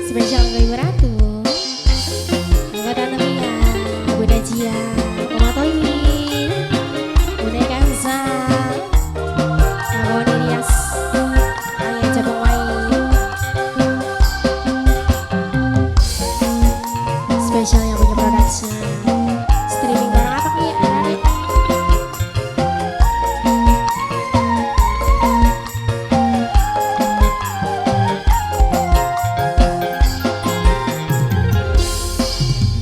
Spesial untuk Ibu Ratu, Bapak Tante Mia, Bunda Jia, Mama Toi, Bunda Kansa, Kawan Ilyas, Ayah Jabang Wai. Spesial yang punya production. Streaming bareng apa nih anak-anak?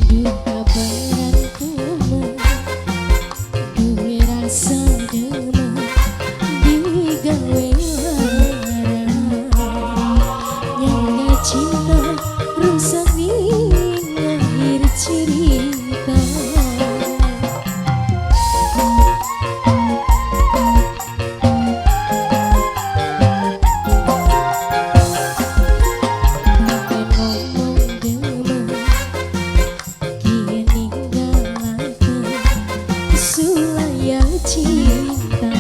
Duka berantemen, duwe rasa demen, digawe lara. Nyangka cinta rusak ning akhir cerita. Pengen ngomong demen, kian ninggalaken sulaya cinta.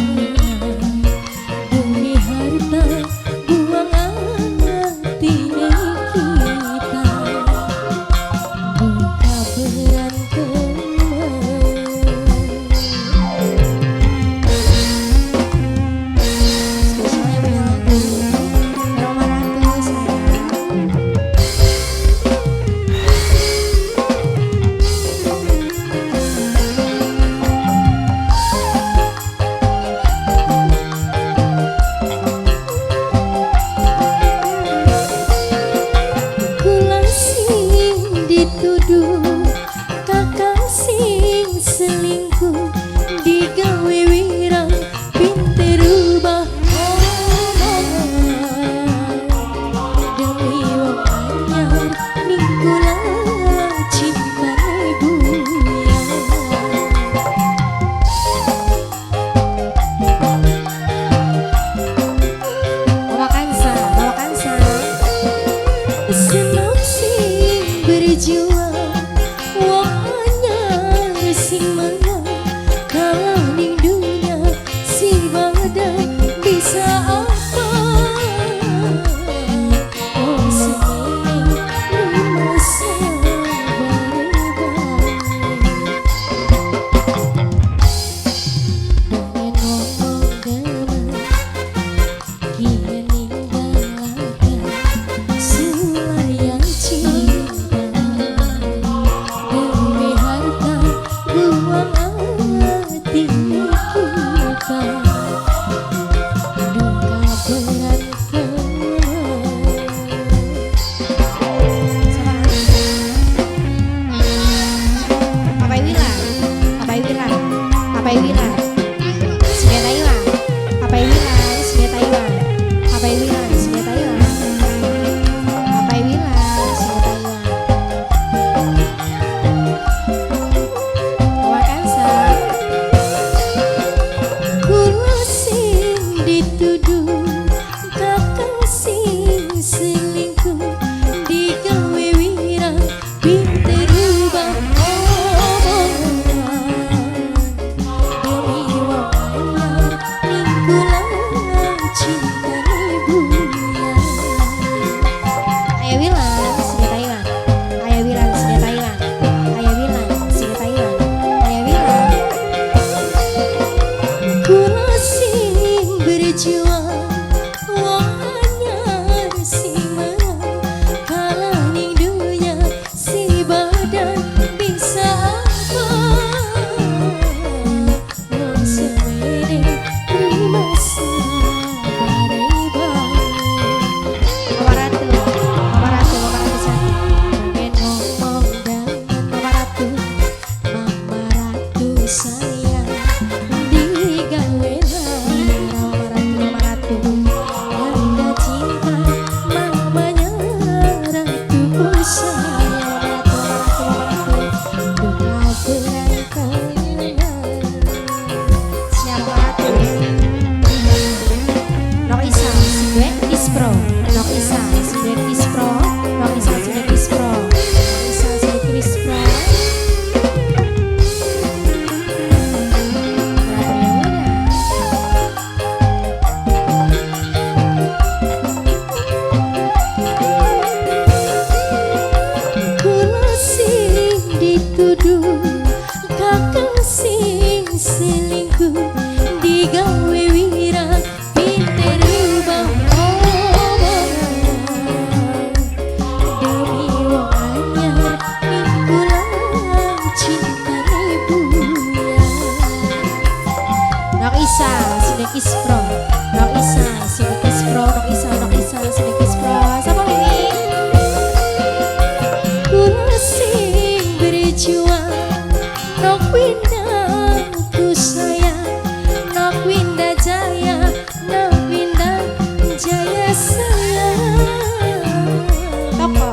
Demi harta buang atine kita. Duka berantemen. Spesial yang punya lagu Roma Ratu sayang. Kula sing dituduh kakang sing selingkuh, digawe wirang pinter ubah omongan. Demi wong anyar ning kula cintane buyar. Mama Kansa, Mama Kansa. Senok sing berjuang, wong anyar sing menang. Kalah ning dunia si badan bisa apa? Wong semene lima sabare bae. Pengen ngomong demen, kian ninggalaken sulaya cinta. Demi harta buang hati kita. Duka berantemen. Sama Papai Wila, Papai Wila, Papai Wila, senjata hilang. Papai Wila, senjata hilang. Papai Wila, senjata hilang. Papai Wila, senjata hilang. Mama Kansa. Kula sing dituduh kakang sing selingkuh, digawe wirang pinter ubah omongan. Demi wong anyar ning kula cintane buyar. Ayah Wilan, senjata hilang. Ayah Wilan, senjata hilang. Ayah Wilan, senjata hilang. Ayah Wilan. Kula sing berjuang, wong anyar sing menang. Kalah ning dunya si badan bisa apa? Wong semene terima sabare bae. Mama Ratu, Mama Ratu, Mama Ratu cantik. Pengen ngomong dengan Mama Ratu, Mama Ratu sayang. Digawe lara Mama Ratu, Mama Ratu. Harga cinta mamanya ratuku sayang. Mama Ratu, Mama Ratu, Mama Ratu. Duka berantemen. Siap Mama Ratu. Nok Isa, Sindek Ispro. Nok Isa, Sindek Ispro. Nok Isa, Sindek Ispro. Nok Isa, Sindek Ispro. Berapa yang muda? Sinekis Pro, Nok Isa, Sinekis Pro, Nok Isa, Nok Isa, Sinekis Pro. Siapa ini? Kula sing berjuang, Nok Winda ku sayang, Nok Winda Jaya, Nok Winda Jaya sayang. Toko lima.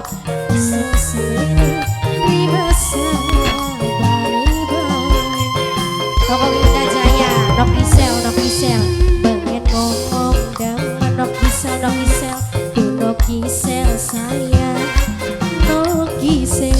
Toko Winda Jaya, Nok Isel, Nok Isel, bengen ngomong dengan Nok Isel, Nok Isel, Nok Isel sayang, Nok Isel.